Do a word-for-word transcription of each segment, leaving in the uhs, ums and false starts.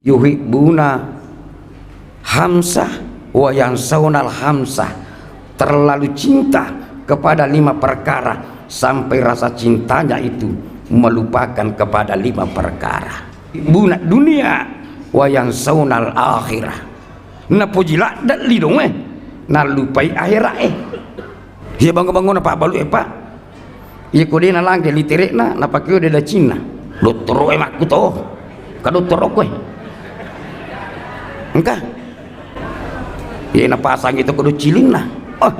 Yuhibbuna hamsah wa yansaunal hamsah, terlalu cinta kepada lima perkara sampai rasa cintanya itu melupakan kepada lima perkara. Yuhibbuna dunia wa yansaunal akhirah. Napoji ladde lidong e, nallupai akhirat e. Iya bango-bangona pabbalu e, Pak. Iya ko de nalangke literekna, napakeo de dacinna. Dottoro e makkuto. Ka dottoro koe. Engka. Iya napasang itu kudu cilinna. Oh,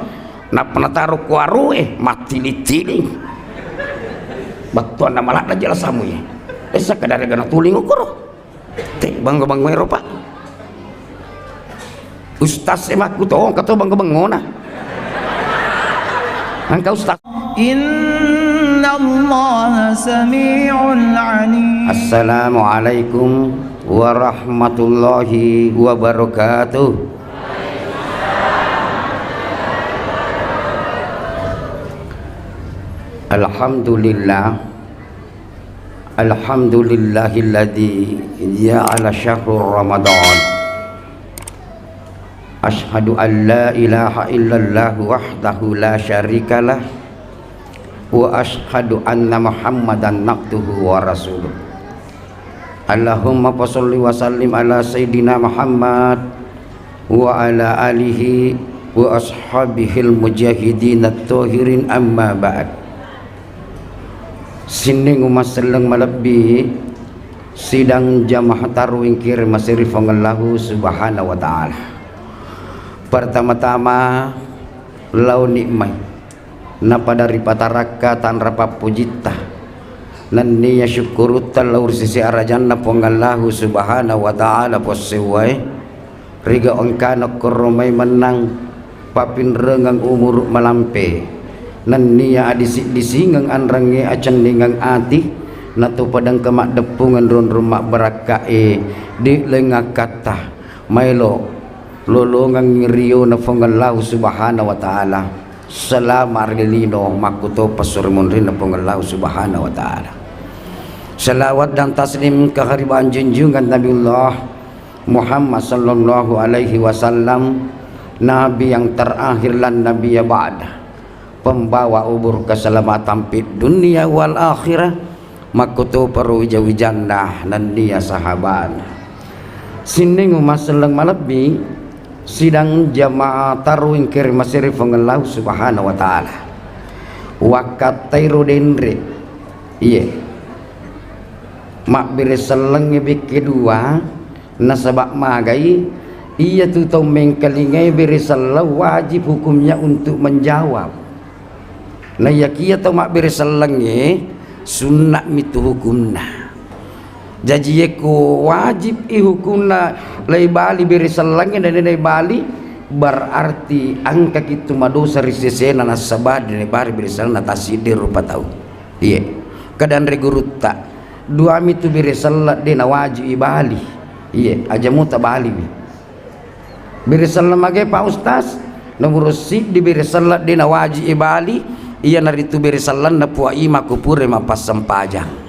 nappa nataro ko aro e, mattili-tili. Bettuanna maladde jelasamu iya. Esa kadare gana tuling ukuro. Te, bango-bango ero, Pak. Ustaz e makkuto, engka to bango-bangona. Engka ustaz. Innallaha sami'un alim. Assalamualaikum warahmatullahi wabarakatuh. Alhamdulillah. Alhamdulillahilladzi ja'ala syahrur Ramadan. Asyhadu an la ilaha illallah wahdahu la syarikalah, wa asyhadu anna Muhammadan abduhu wa rasuluh. Allahumma fasalli wa sallim ala sayyidina Muhammad wa ala alihi wa ashabihil mujahidin at-tahirin, amma ba'd. Sining umma selleng malebbi, sidang jamaah tarawih engkae ri masiri Puang Allahu Subhanahu wa Ta'ala. Pertama-tama, lao nikmai napada ripatarakka tanra pappujitta, nenniya syukkurutta lao ri sisi arajanna Puang Allahu Subhanahu wa Ta'ala, Puang sewwae. Riga engkana korro mai mennang papinrengeng umuru malampe, nenniya adising-disingeng anrengnge acenningeng ati, natopa dengka maddeppungeng ronrong mabbarakkae, de lengngakkatta maelo lolongeng riona Puang Allahu Subhanahu wa Ta'ala. Selama ri lino makkutopa suri munrinna Puang Allahu Subhanahu wa Ta'ala. Salawat dan taslim ke haribaan junjungan Nabiullah Muhammad sallallahu alaihi wasallam, Nabi yang terakhir lan nabiyya ba'da, pembawa ubur keselamatan fid dunya wal akhirah, makkutoparo wija-wijanna nenniya sahabana. Sining umma selleng malebbi, sidang jamaah tarawih engkae ri masiri Puang Allahu Subhanahu wa Ta'ala. Wakkattairo denre, iye, mabbere sellengnge bekke dua, nasaba magai, iyatu tau mengkalingai bere selleng wajib hukumnya untuk menjawab. Naiyakiya tau mabbere sellengnge, sunna'mi tu hukumna. Jaji yekko wajib i hukumna lai bali bere sellengnge, na de nai bali, berarti engkaki tu madosa ri sesena nasaba de nai bali bere sellengnge, natassiddi rupa tau. Iye. Kadanre gurutta, duami tu bere selleng de nawajib i bali. Iye, aja muta baliwi. Bere selleng mage, Pak Ustaz? Nomoro siddi bere selleng de nawajib i bali, iyanaritu bere sellenna Puang i makko pura mappassempajang.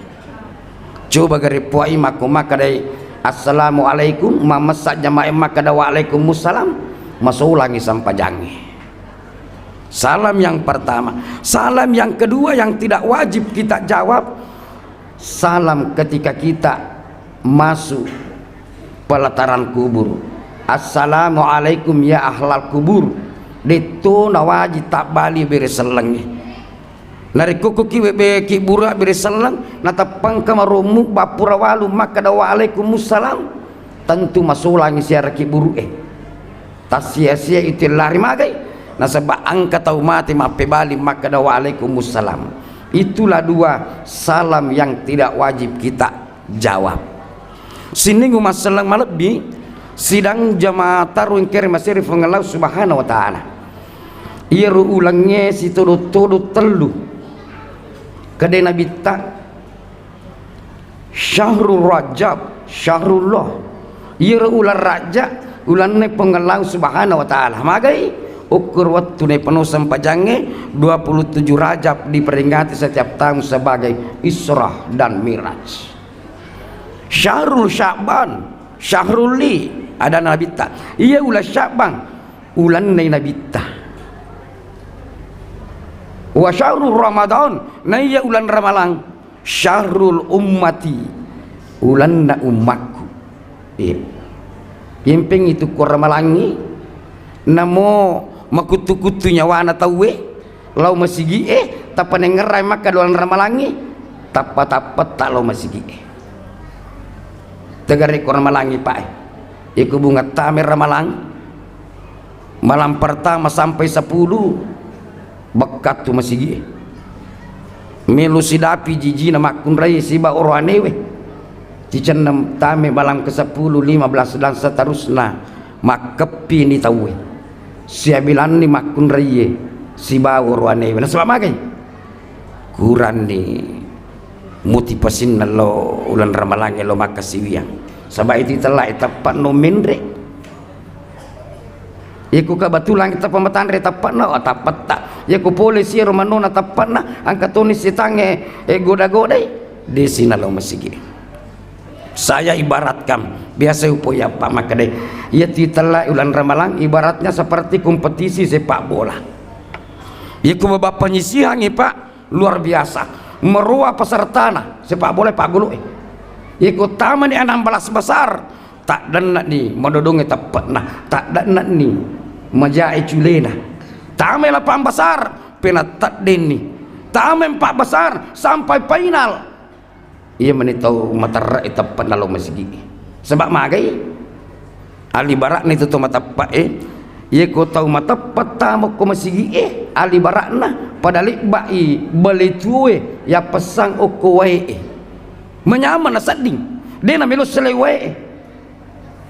Coba gare Puang i makko makkedai, "Assalamualaikum," mamessa jamaah makkeda, "Waalaikumsalam," masolangi sempajangnge. Salam yang pertama. Salam yang kedua yang tidak wajib kita jawab, salam ketika kita masuk pelataran kubur. "Assalamualaikum ya ahlal kubur." Detto nawaji tabbali bere sellengnge. Narekko ko ki webbe ki buru bere selleng, nateppengka marommu bappura walu makkeda, "Waalaikumsalam," tentu masolangi siara ki buru e. Tassia-sia itu lari magai, nasaba engka tau mate mappebali makkeda, "Waalaikumsalam." Itulah dua salam yang tidak wajib kita jawab. Sining umma selleng malebbi, sidang jamaah tarawih engkae ri masiri Puang Allahu Subhanahu wa Ta'ala. Iyaro ulengnge sitodo-todo tellu. Kedai Nabitta, "Syahrul Rajab, syahrullah." Iyaro uleng Rajab, ulenna Puang Allahu Subhanahu wa Ta'ala. Magai? Ukur wettu naipeno sempajangnge, dua puluh tujuh Rajab diperingati setiap tahun sebagai Isra dan Miraj. Syahrul Sya'ban, Syahrul li, adanna Nabitta. Iya uleng Sya'ban, ulennai Nabitta. Wa syahru Ramadan, na iya uleng Ramalang, syahrul ummati, ulenna ummakku. Iya. Yempeng itu ko Ramalangngi, namo makuttu-kuttu nyawana tauwe, lao masigi'e, tappa nengngerang makka doang Ramalangngi, tappa-tappetta lao masigi'e. Tegare ko Ramalangngi, Pak, e. Iko bunga tame Ramalang, malam pertama sampai sepuluh, bekkattu masigi'e. Melo sidapi jijina makkunrai siba oroanewe. Cicenna tame malam ke sepuluh, lima belas, dan seterusna, makkeppini tauwe. Siabilanni makkunraie sibawa oroanewe. Nasaba magai? Kuranni motivasinna lo uleng Ramalangnge lo makkasiwiang. Saba itu tellae teppa no menre. Iko kebetulan teppa matanre teppana, oh, teppetta. Iko pole siro manona teppana, angka toni sitangnge, eh, goda-godai, desina lo masigi. Saya ibaratkan, biasa upoya, Pak, makkedai, iya titella uleng Ramalang ibaratnya seperti kompetisi sepak bola. Iya ku babak penyisihangngi, Pak, luar biasa. Merua pesertana sepak bola, Pak, gulu, eh. Iya ku tamani enam belas besar, taddenna ni madodongnge teppekna, taddenna ni majae culena. Tamai lapang besar, pena taddenni. Tamai empat besar sampai final. Iya meni tau materre'e teppa'na lao masigi'e. Saba' magai? Alibara'na itu tau mateppe'e. Iya ko tau mateppa' tama ko masigi'e, alibara'na pada lebba'i bale tuoe yappessang okko wae'e. Manyameng nasedding. De' namelo selai wae'e.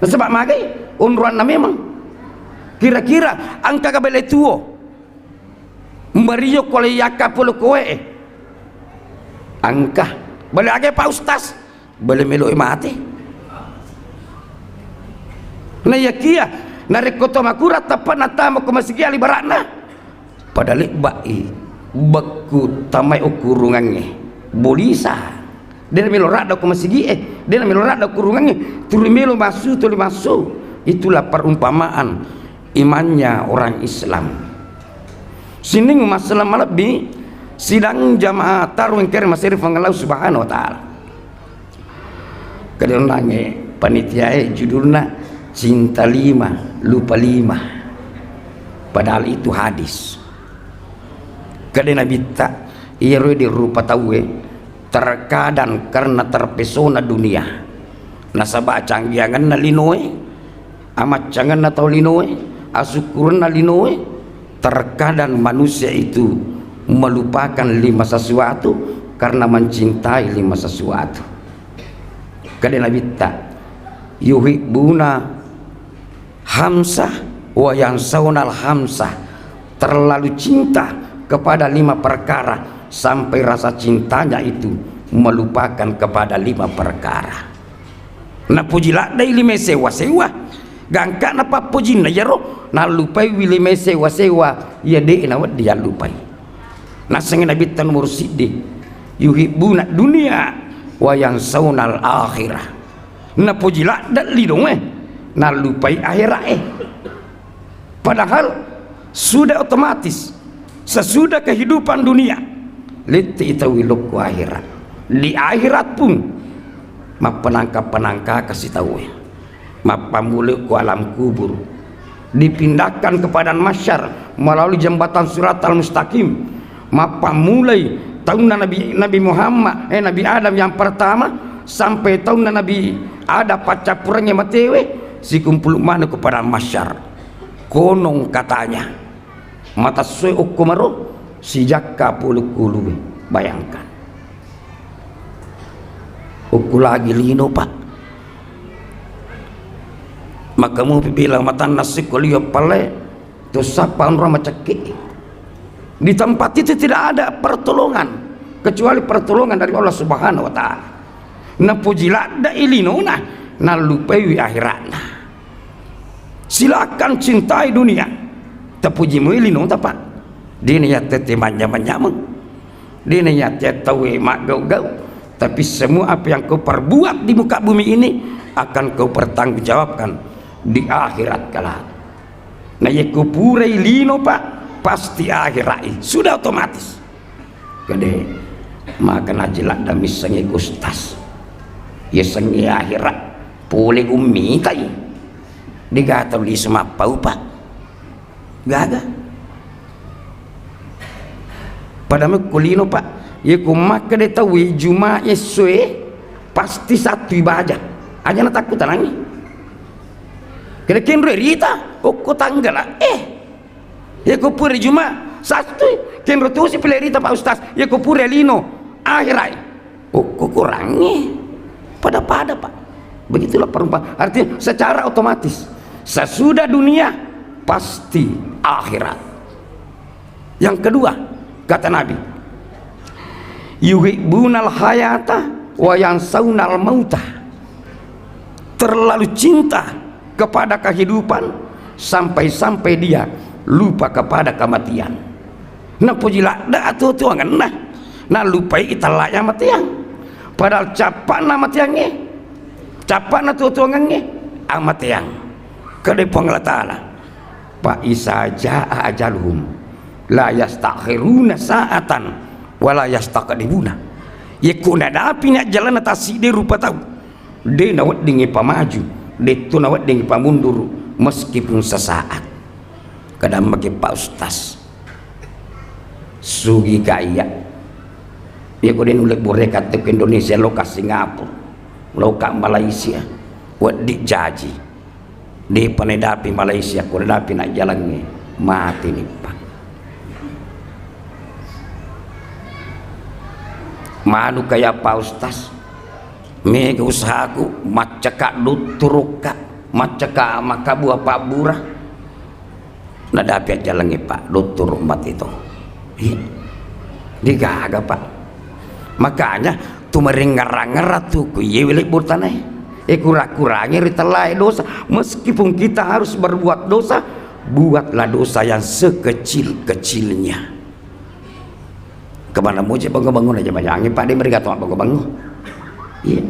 Nasaba' magai? Onroanna memang. Kira-kira engkaga bale tuo? Mario ko le yakka polo koe. Engka. Bale aga Pak Ustaz? Bale melo'i mate. Na iyakiya, narekko to makurang teppa' nattama ko masigi alibara'na. Pada lebba'i bekku tamai okkurungangnge. Bolisa. De' namelo radda ko masigi'e, de' namelo radda okkurungangnge. Tuli melo massu, tuli massu. Itulah perumpamaan imannya orang Islam. Sining masalah malebbi sidang jamaah tarwih engkae maseri Puang Allah Subhanahu wa Ta'ala. Kede onnangnge panitiae judulna Cinta Lima, Lupa Lima. Padahal itu hadis. Kede Nabitta, iyaro di rupa tauwe terkadang karena terpesona dunia. Nasaba' canggiangenna linoe, amaccangenna tau linoe, asukkurenna linoe, terkadang manusia itu melupakan lima sesuatu karena mencintai lima sesuatu. Kade Nabitta, yuhibbuna hamsah wa yansaunal hamsah, terlalu cinta kepada lima perkara sampai rasa cintanya itu melupakan kepada lima perkara. Napoji laddai lima sewa-sewa, gangka napappojinna iyaro, nallupaiwi lima sewa-sewa, iya de' nawedding yallupai. Naseng Nabitta nomor siddi, yuhibbuna dunia wa yansaunal akhirah. Napoji ladde' linoe, nallupai ahera'e. Padahal sudah otomatis, sesudah kehidupan dunia, lette'i tauwe lokko akhirat. Di akhirat pun, mappenangka-penangka kasi tauwe. Mappammulai ko alam kubur. Dipindahkan ke padang mahsyar melalui jembatan Siratal Mustaqim. Mappammulai taunna Nabi, Nabi Muhammad, eh, Nabi Adam yang pertama, sampai taunna Nabi Adam paccappurengnge matewe, sikumpul maneng ko padang mahsyar. Konon katanya, matessoe okko maro, sijakka pole ko ulue. Bayangkan. Okko lagi lino, Pak. Maka mupi bilang matanna sikko liwe palle, to sappa onrong macekke. Di tempat itu tidak ada pertolongan kecuali pertolongan dari Allah Subhanahu wa Ta'ala. Napoji ladde'i linona, nallupaiwi akhiratna. Silakan cintai dunia. Tapuji moi linota, Pak. Dena iya tette manja-manjameng. Dena iya tette tauwe maggau-gau. Tapi semua apa yang kau perbuat di muka bumi ini, akan kau pertanggungjawabkan di akhirat kelak. Nah, yekko purai lino, Pak, pasti akhirat. Sudah otomatis. Kede, maka naji ladda missengngi ku ustaz. Yasengngi akhirat, pole gummitai. Digatau lisu mappau, Pak. Gaga. Pada mekko lino, Pak. Yekko makkeda tauwe Juma essoe, pasti Sattu ibaja. Aja natakkutanangi. Kede kenro rita, okko tanggala. Eh, Yeko pura Juma, Sattu, kenro tosi pile rita, Pak Ustaz. Yeko pura lino, akhirat. Oh, kukurangi. Pada-pada, Pak. Begitulah perumpamaan. Artinya secara otomatis, sesudah dunia pasti akhirat. Yang kedua, kata Nabi, "Yuhibbunal hayata wa yansaunal mauta." Terlalu cinta kepada kehidupan sampai-sampai dia lupa kepada kematian. Napoji ladda atuo-tuongenna, nalupai itella'e amateang. Padahal cappa'na amateangnge, cappa'na tuo-tuongengnge amateang. Kede Puang Allah Ta'ala, "Fa iza jaa ajaluhum la yastakhiruna sa'atan wa la yastaqdimuna." Yekko nadapini ajjalanna tassiddi rupa tau, de naweddingngi pamaju, detto naweddingngi pamunduru, meskipun sesaat. Kadammaki Pak Ustaz, sugi ka iya. Iya ko de nulle bureka te ke Indonesia, loka Singapura, loka Malaysia, weddi jaji. Depa nedapi Malaysia, ko nedapi najjalangnge, mati ni, Pak. Manu kaya Pak Ustaz, mega usahaku, maccaka dutturukka, maccaka makabua pabbura. Nadapi ajjalangnge, Pak, dottoro mati to. Iya. Degaga, Pak. Makanya tu merengngerang-ngerang tu ku iye wele burtanae. E kura-kurangi ritellae dosa. Meskipun kita harus berbuat dosa, buatlah dosa yang sekecil-kecilnya. Kemana muje bango-bango na jama jangi, Pak, de merigato bango-bango. Iya.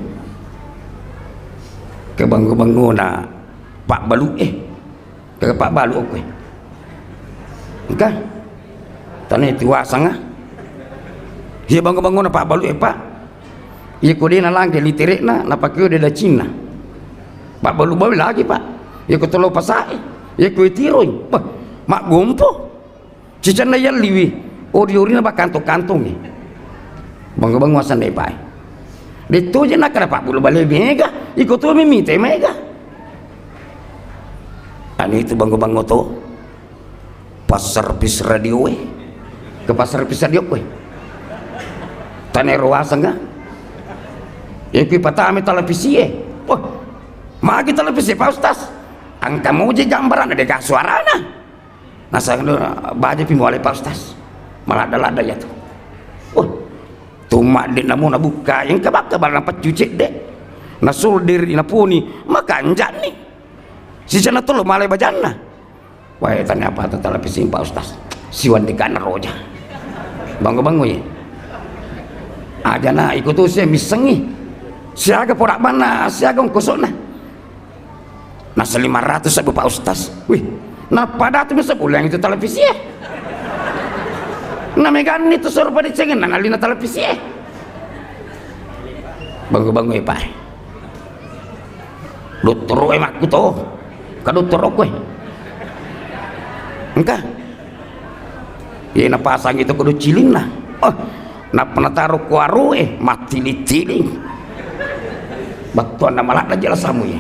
Ke bango-bango na Pak Balu, eh. Ke Pak Balu, oke. Engka? Tane tiwasanga. Iya, bango-bangona Pak Balu, eh, Pak. Iya, ko de nalangke literekna, napake de dacinna. Pak Balu bawa lagi, Pak. Iya, ko tolo pasae. Iya, ko tiroi. Wah, maggompo. Cicanna yalliwi, ori-orina bakantong-kantongi. Bango-bango asenna, Pak. Detto je nakkeda Pak Bulu bale mega, iko to mimite mega. Anu itu bango-bango to. Pas servis radio e. Ke pas servis radio koe. Tanero asengnga. Iko patame televisi e. Wah, magi televisi, Pak Ustaz. Engka moje jambaranna, dega suarana. Naseng, baja pi muale, Pak Ustaz. Maladda-ladda iya tu. Oh, tumma de namo nabukka, engka bakka bala napaccu cedde. Nasuro deri naponi, makanjani. Sisana tolo male bajanna. Wae, tania apa tu televisi, Pak Ustaz. Siwan dikana roja. Bango-bango ye. Ajana iko tu sia missengi. Siaga porak banna, siaga ongkosokna. Nasa lima ratus ribu, Pak Ustaz. Wih, napada tu bisa pulang itu televisi ya. Nameganni tu suruh pada cengen, nalina televisi ya. Bangu-bangu ya, Pak. Dottoro e makku to. Ka dottoro koe. Engka. Iye napasang itu kudu cilinna. Oh, napa nataro kuaru e, mattili-tili. Bettuanna maladda jela samu ye.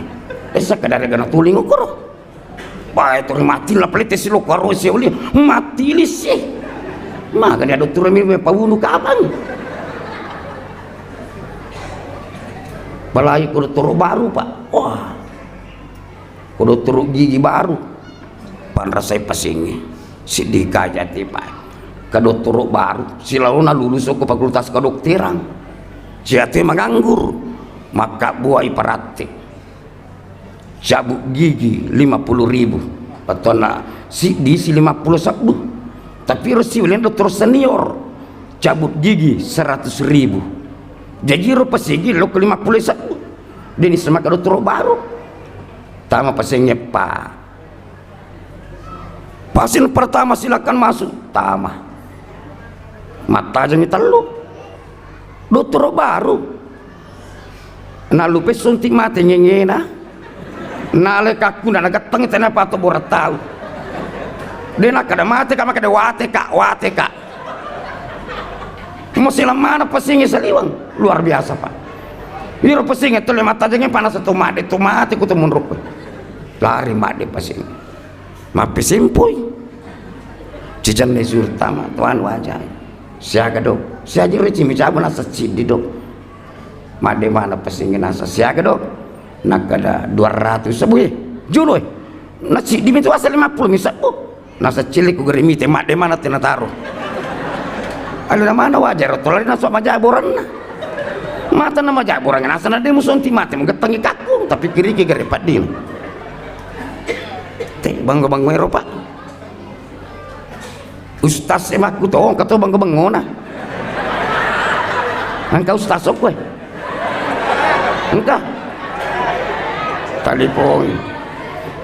Esa kadare gana tuling ukuro. Bae tu mati la pelete si lo kuaru si uli. Mattili si. Maka dia dottoro mi pawunu kapang. Apalagi kudu toro baru, Pak. Wah. Ko dottoro gigi baru, panrasai pasengnge, seddi kajati, Pak. Ke dottoro baru, silalona lulus ko fakultas kedokteran. Siatu menganggur, makkabbuai parattek. Cabut gigi lima puluh ribu. Bettuanna siddi si lima puluh sebbu. Tapi ro siuleng dottoro senior, cabut gigi seratus ribu. Jaji ro pasigi lo ke lima puluh sebbu. Deni semaka dottoro baru. Tama pasengnge, Pak. Pasien pertama silakan masuk. Tama. Mattajengngi tellu. Dottoro baru. Nallupai suntik mate ngengena. Nalai kakkuna nagetteng tena pato borang tau. De nakkeda mate ka, makkeda wate ka, wate ka. Masilang mana pasengnge saliweng. Luar biasa, Pak. Iro pasengnge tole mattajengnge panasa to madde to mate ku to monro. Lari madde pasengnge. Mappesempoi. Cicenna suro tama, to anu aja. Siaga, Dok? Siaga ro cimi cabu nasa ciddi, Dok. Madde mana pasengnge nasa siaga, Dok? Nakkeda dua ratus sebbu, eh. Jolo, eh. Na ciddi mi tu asa lima puluh mi sebbu. Nasa cili ku geri mite madde mana tena taro. Alena mana wajar to lari nasa majaboranna. Mata na majaborang nasa na de musonti mate mugettengi kakkung tapi kiriki gere padding. Te banggo-banggo ero, Pak. Ustaz e makkuto, engka to banggo-bangona. Engka ustaz okkoe. Engka. Talipong.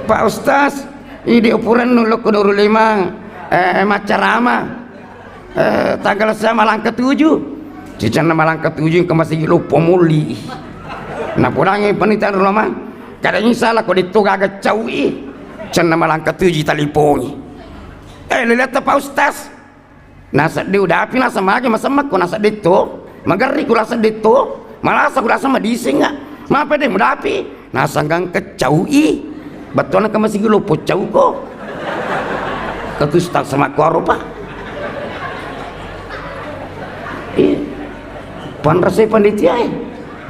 Pak Ustaz, idi ukuran nuluk Nurul Imang, eh, maccarama. Eh, tanggal saya malangka tujuh. Cicanna malangka tujuh ke masih lupa muli. Nah, pulangi penelitian rumah. Kadang salah kok itu gaga caui. Cenna malangka tujuh talipongi. Eh, lihat Pak Ustaz. Naseddi udapi, nasa magi masemmakko, naseddi to. Magerri ku naseddi to. Malasa ku rasa madising, ah. Mapa de mudapi? Nasanggang kecaui. Bettuanna ke masigi loppo cau ko. Ketus tak semakko aropa. Iya. Panrasai panitia, eh.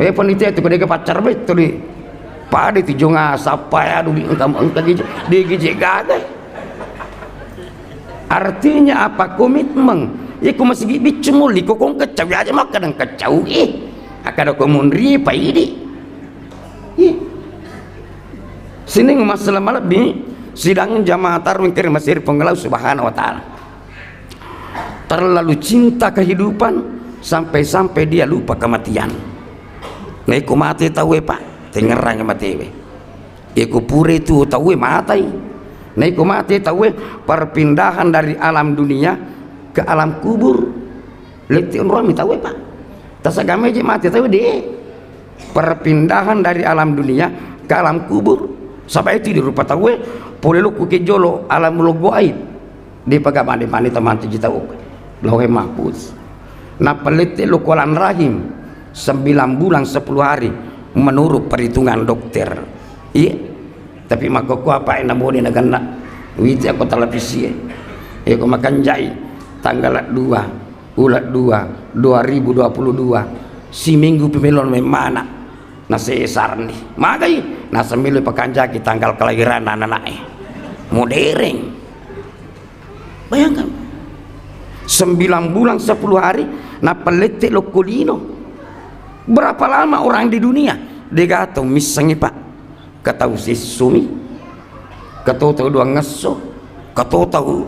Eh, panitia itu kedeke pacar betul di. Pada itu jonga sapa ya, aduh, engka, engka gigi, di gigi gagai. Artinya apa? Komitmen. Iko masigi biccu muli, ko kong kecau aja, maka dan kecau, eh. Akada ko munri, paidi. Ih. Sining masalah malebbi, sidang jamaah tarwing kiri masiri Puang Allah Subhanahu wa Ta'ala. Terlalu cinta kehidupan sampai-sampai dia lupa kematian. Nah, iko mati tau, eh, Pak, tengerangi mati, eh. Iko pura itu tauwe matai. Naiko mate tauwe, perpindahan dari alam dunia ke alam kubur. Lette onroami tauwe, Pak. Tasagame je mate tauwe de. Perpindahan dari alam dunia ke alam kubur. Saba itu di rupa tauwe, pole lokku ke jolo alam logo aib. Depaga mane-mane tamante ji tau. Lauhe Mahfuz. Nappa lette lo kolam rahim sembilan bulan sepuluh hari menurut perhitungan dokter. Iya. Tapi makkokko apa na bone naganna. Witi ako televisi e. Eko makanjai tanggal dua, ulat dua, dua ribu dua puluh dua. Siminggu pemelo memana. Nasesarni. Magai? Nasemelo pakanjaki tanggal kelahiran anak-anak e. Modereng. Bayangkan, sembilan bulan sepuluh hari nappa lette lokko lino. Berapa lama orang di dunia? Dega tau missengi, Pak. Katau sessumi, katau tau duangngesso, katau tau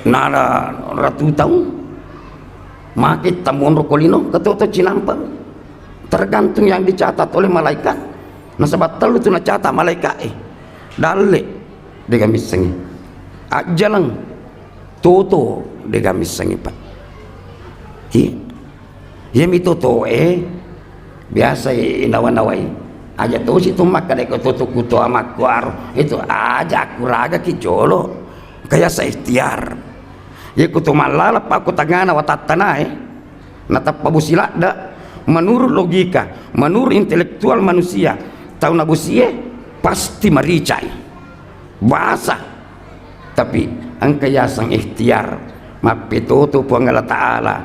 nala ratu taung. Make tamonro ko lino, katau tau cinampa. Tergantung yang dicatat oleh malaikat. Nasaba tellu tu nacatat malaikat e. Dalle. Dega missengi. Ajjaleng. Toto dega missengi, Pak. Iya. Iya mi toto e. Biasa i nawa-nawai. Aja tosi tu makkeda ko toto kuto amakku aro. Itu aja aku raga ki jolo. Kaya sa ikhtiar. Iya kuto mallala, Pak, ko tangana watattana e. Natappa bosi ladde, menurut logika, menurut intelektual manusia, tau nabosie pasti maricai. Basa. Tapi engka yaseng ikhtiar, mappetoto Puang Allah Ta'ala.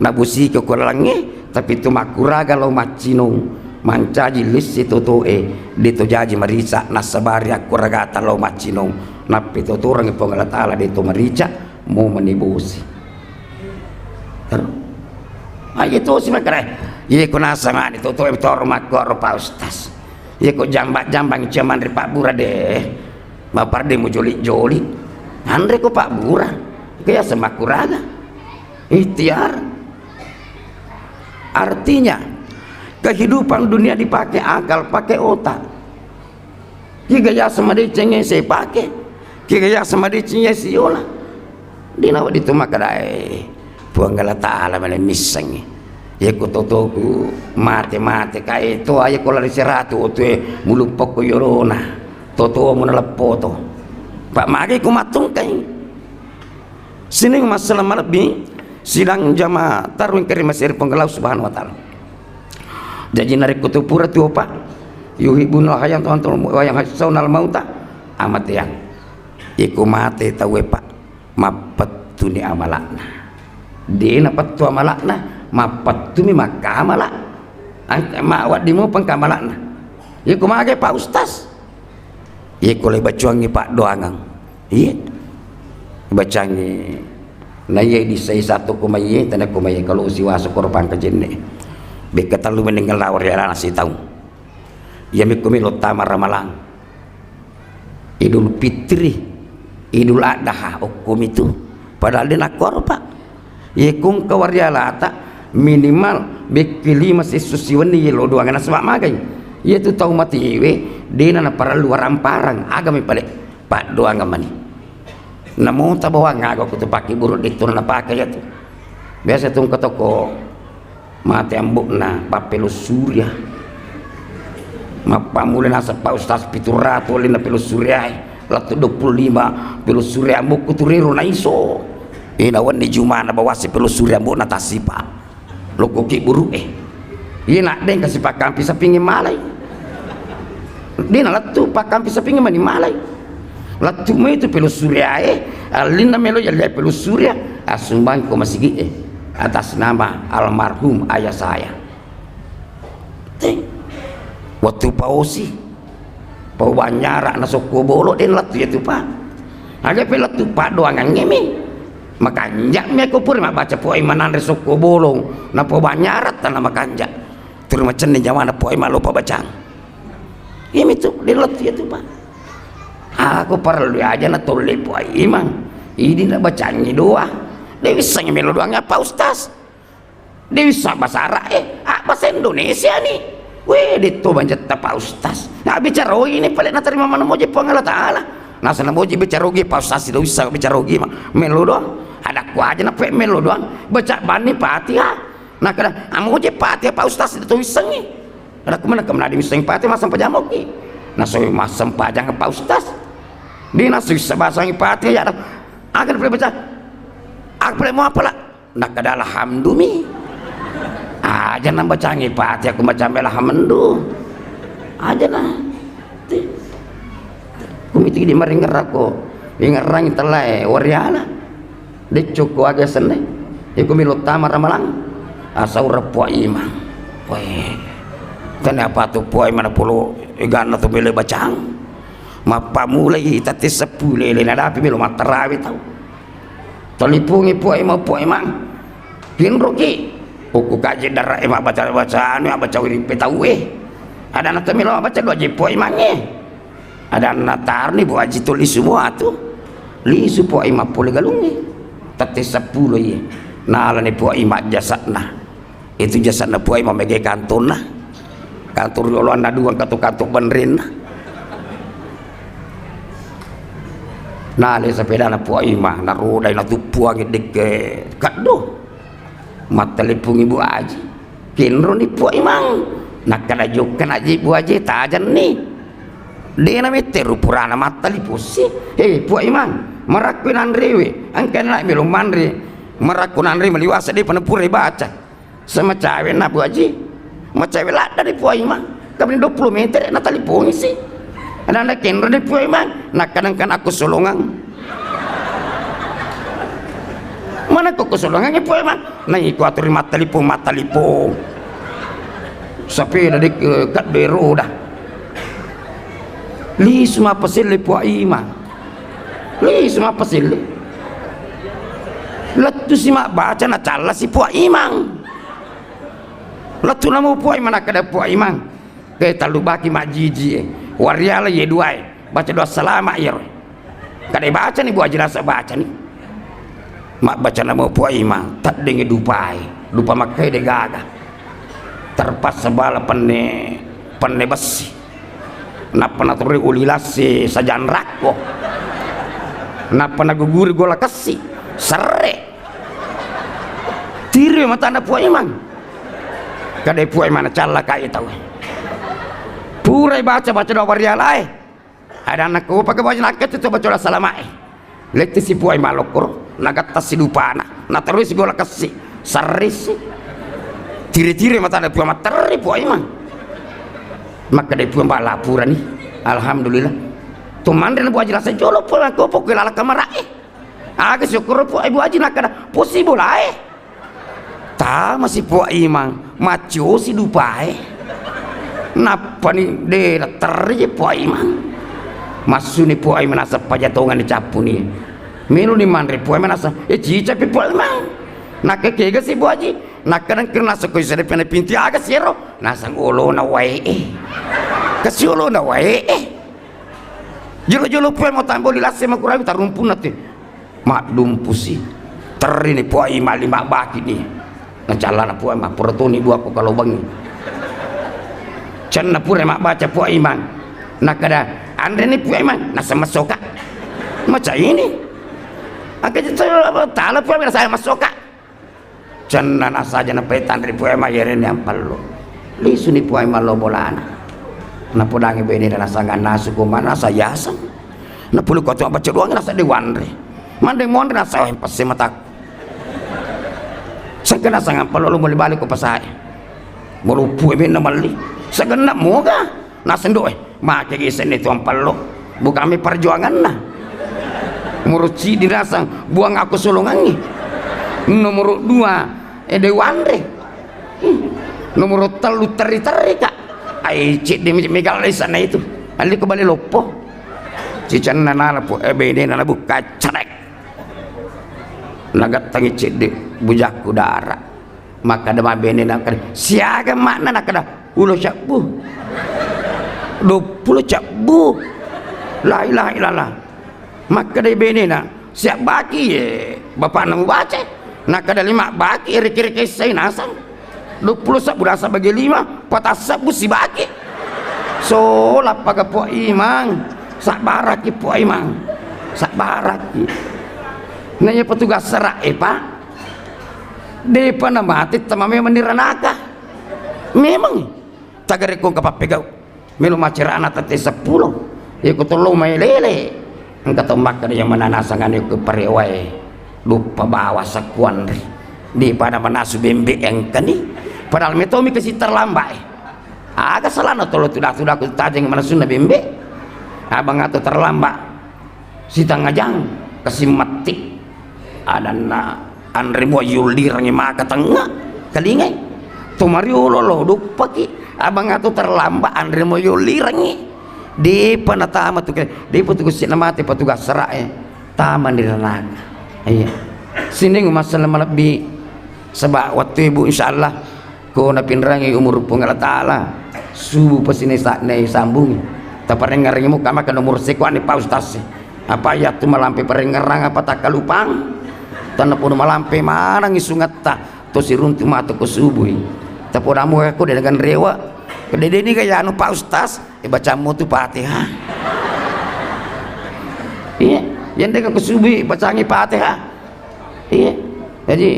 Nabosiko ko lalengnge, tapi tu makkuraga lao maccinong, mancaji lisse totoe, de to jaji marica, nassabari akkuragata lao maccinong, nappetotorangngi Puang Allah Ta'ala de to marica, mo meni bosi. Terus. Ah, iya tosi makkeda. Iya ko nasangani to to toro makkoro Pak Ustaz. Iya ko jamba-jambang cuman ri pabbura de. Maparde mujoli-joli. Anre ko pabbura. Kaya semakkuraga. Ikhtiar. Artinya, Kehidupan dunia dipakai akal, pakai otak. Kiga yaseng madeceng e, sipake. Kiga yaseng madeceng e, siola. Dina wedding tu makkeda, eh, Puang Allah Ta'ala mani missengngi. Yekko totoku mate-mate, kae to, yekko lari seratu, oto e muluppokko yolona. Totomu naleppo to. Pak magi ku mattungkai. Sining massala malebbi sidang jamaah tarweng kari masiri Puang Allah Subhanahu wa Ta'ala. Jaji narekko tu pura tuo, Pak, yuhibbunal hayata wa antum, wa yakhshawna al mauta, amateang. Iko mate tauwe, Pak, mappettuni amalakna. De napettu amalakna, mappettumi makkamala. Ang-, ma-, wedding mupa engka amalakna. Iko mage, Pak Ustaz. Iko le bacuangngi paddoangeng. Iya. Bacangngi. Na iya dissai satu kumaiye, tena kumaiye kalau siwaso koro pangka jenne. Bekka tellu meninggal lao ri alana sitaung. Iya mekko melo tama ramalang. Idul Fitri, Idul Adha, okkomitu. Padahal de nakkorpa. Ye kungka warialata minimal bekki lima sessu siwenni ye lo doang nasaba magai. Ye tu tau matiwe dena naparellu warang-parang, agami pale paddoang mani. Namo tabawang aga ko tu pake buruk de tu napake ya tu. Biasa tu engka toko mate ambo'na pappelo surya. Mappammula naseng Pak Ustaz pitu ratu olinna pelo suryae, lettu dua puluh lima pelo surya ambo'ku tu rero naiso. Ina wenni jumana bawasi pelo surya ambo'na tasipa. Lokkoki buru'e. Ina deng kasi pakkampi sapingi malai. Dina lettu pakkampi sapingi mani malai. Lettu mai tu pelo suryae, allinna melo yalliai pelo surya, asumbang ko masigi'e atas nama almarhum ayah saya. Teng. Wettu paosi, pau banyara na sokko bolo den lettu ya tu pa. Aga pe lettu paddoangangnge mi. Makanja mi ko pura mabbaca poe mananre sokko bolong, na pau banyara tana makanja. Turu macenni jawana poe malopa bacang. Imi tu, di lettu ya tu, Pak. Aku parellu aja na tolle Pak Imang. Idi na bacangi doa. De wissengi melo doang apa Ustaz? De wisseng bahasa Arab, eh, ah, bahasa Indonesia ni. Weh, de to banjetta Pak Ustaz. Na bicara ini pale naterima mana moje Puang Allah Taala. Nasana moje bicara ogi Pak Ustaz, de wisseng bicara ogi ma. Melo doang. Ada ku aja na pe melo doang. Baca bani Fatihah. Nakkeda, "Amuje Fatihah, Pak Ustaz, de to wissengi." Nakkeda, "Kumana kemana diwissengi Fatihah, massempajang moki." Nasoi massempajang Pak Ustaz. Di nasoi sebasangi Fatihah, ya. Aga pale baca? Aga pale mau apa lah? Nakkeda, "Alhamdumi." Aja na bacangi Fatihah, aku baca alhamdu. Aja na. Ti. Kumiti di maringerako. Ingerang tellae, wariana. Decco ko aga senna. Iko melo tama ramalang. Asaura Puang Imang. Weh. Tania patu Puang Imang polo eganna tu melo bacang. Mappamulai tette seppulo ele nadapi melo mattarawe tau. Talipungi Puang Imang, Puang Imang. Kinroki. Uku kaji dara e mabbaca-baca anu, mabbaca wiri petau e. Ada na temelo mabbaca doa je Puang Imang e. Adanna, "Taroni Bu Aji tu lisu mua tu." Lisu Puai mappole galungnge. Tette seppulo iye. Nalani Puai majjasa'na. Itu jasa'na Puai mamege kantonna. Kantor rioloanna dua, katu-katu benrinna. Nale sepedana Puai ma, narodai natuppuangi dekke kaddo. Matteleppungi Bu Aji. Kenroni Puai Mang. Nakkeda, "Jokkana ji Bu Aji, tajenni." Dena metteru purana mattali possi. "He, Puai Mang, marakko nanrewe. Engka na melo manre. Marakko nanre maliwasa depa napura baca." Semacawe na Bu Aji. Macawe ladda di Puai Mang. Kami dua puluh meter na tali pongisi. Anana kenro di Puai Mang. Nakkeda engka na kusolongang. Mana ko kusolongang Puai Mang? Nai ko aturi mattalipong, mattalipong. Sapeda dek, eh, kaddo roda. Lisu mappaselle Puai Mang. Lisu mappaselle. Lettu si mabbaca na calla si Puai Mang. Lettu namo Puai Mang, nakkeda Puai Mang. Ke tallu baki majiji e. Wariala ye duae. Baca doa salama iyaro. Kada baca ni Bu Aji, rasa baca ni. Mabbaca namo Puai Mang, taddengi dupae. Dupa makkai de gaga. Terpaksa bala penne, penne bessi. Nappa naturui uli lassi sajanrakko. Nappa naguguri gola kessi. Serre. Tiri matana Puang Imang. Kadai Puang Imang nacallakai tau. Purai baca-baca doa warialae. Adanna ko pake baju nakka tu baca salamae. Lettisi Puang Imang lokkoro, nagattasi dupana, naterrusi gola kessi, serrisi. Tire-tire matana Puang, matterri Puang Imang. Makkeda Puang Imang, lapurani. Alhamdulillah. Tu manre na Bu Aji rasa jolo Puang, ko pokok lala kamarae. Aga syukur Puang, Bu Aji nakkeda, posi bolae. Tamasi Puang Imang, maccosi dupae. Nappani de terri Puang Imang. Massuni Puang Imang naseng paja tongenni cappuni. Meloni manre Puang Imang naseng, eh, cicapi Puang Imang. Nakkekegasi Bu Aji. Nakkadang kena naseng ko isadepena pinti aga siero. Naseng olona wae. Kasi olona wae. Jolo-jolo Puang mau tamboli lasse makurawi tarumpunna te. Maddumpusi. Terrini Puang Imang lima baki ni. Nacallana Puang Imang, pura toni dua ko kalobangi. Cenna pura mabbaca Puang Imang. Nakkeda, anreni Puang Imang, naseng massoka. Maca ini. Angka tala Puang Imang, naseng massoka. Cenna nasaja napetanri Puang Imang, yereni ampallo. Lisuni Puang Imang lo bolana. Napodangi benena nasang nasu ko mana sayasang. Napulu ko tu baca doang nasa dewanre. Mandeng monre nasa pesse mataku. Sengke nasang ampallo lo muli balik ko pasae. Merupu e benna malli. Segenna moga. Naseng doe. Make gi senni tu ampallo. Bukami perjuanganna. Nomor ciddi nasang buang aku solongangi. Nomor dua, eh, dewanre. Nomor tellu terri-terri ka. Ai ciddi mi-, mega lesa na itu. Alli ko bale loppo. Cicanna nana pu, eh, bene nana buka cerek. Nagattangi ciddi bujakku dara. Makkeda mabbenena, nakkeda, "Siaga makna?" Nakkeda, "Ulo cabbu." "Dua puluh cabbu." La ilaha illallah. Makkeda benena, "Siabbaki ye bapakna mubaca?" Nakkeda, "Lima baki, riki-riki essai nasang. Dua puluh sabbu nasang bagi lima, patang sabbu sibaki." Sola paga Puang Imang. Sabbaraki Puang Imang. Sabbaraki. Nah, iya petugas serak, eh, Pak. Depa namate tama memang niranaka. Memang tagarekko engka pappegau. Melo macerana tette seppulo. Iko tollo mai lele. Engka to makkeda yang mananasangane ko parewae. Duppa bawa sakuanre. Di pada manasu bembe engkani. Padahal metomi kasi terlambat. Aga salana tolo tuda-tudaku tajeng manasunna bembe. Abang atau terlambat. Sitangajang kasi matti. Adanna anre mua yullirangi maka tengnga. Kalingai. Tomariolo lo duppaki. Abang atu terlambat anre mua yullirangi. Depa natama tu ke, depa tu kusi namate patugas serak e. Tama di neraka. Iya. Sining masalah malebbi. Sebab waktu ibu insyaallah Ko napinrangi umur Puang Allah Ta'ala, subuh pasini sa-, ne sambungi. Taparengngerangi muka maka nomor sekuanni Pak Ustaz. Apa iya tu malampe parengngerang apa takkalupang? Tanna podo malampe manangi sungetta, to siruntu matu ko subui. Tapodamu ko dengan rewa. Kedede ni gaya anu Pak Ustaz, eh, bacamu tu Fatihah. Iya, yang deka ko subui bacangi Fatihah. Iya. Jadi,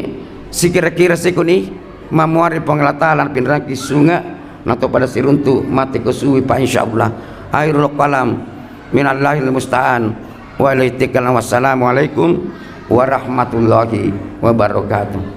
sikira-kira sikuni, mamuari Puang Allah Ta'ala pinraki sunga, nato pada siruntu mati ko suwi pa, insyaallah. Akhirul kalam, minallahil musta'an, wa ilaihi tikal. Wassalamualaikum warahmatullahi wabarakatuh.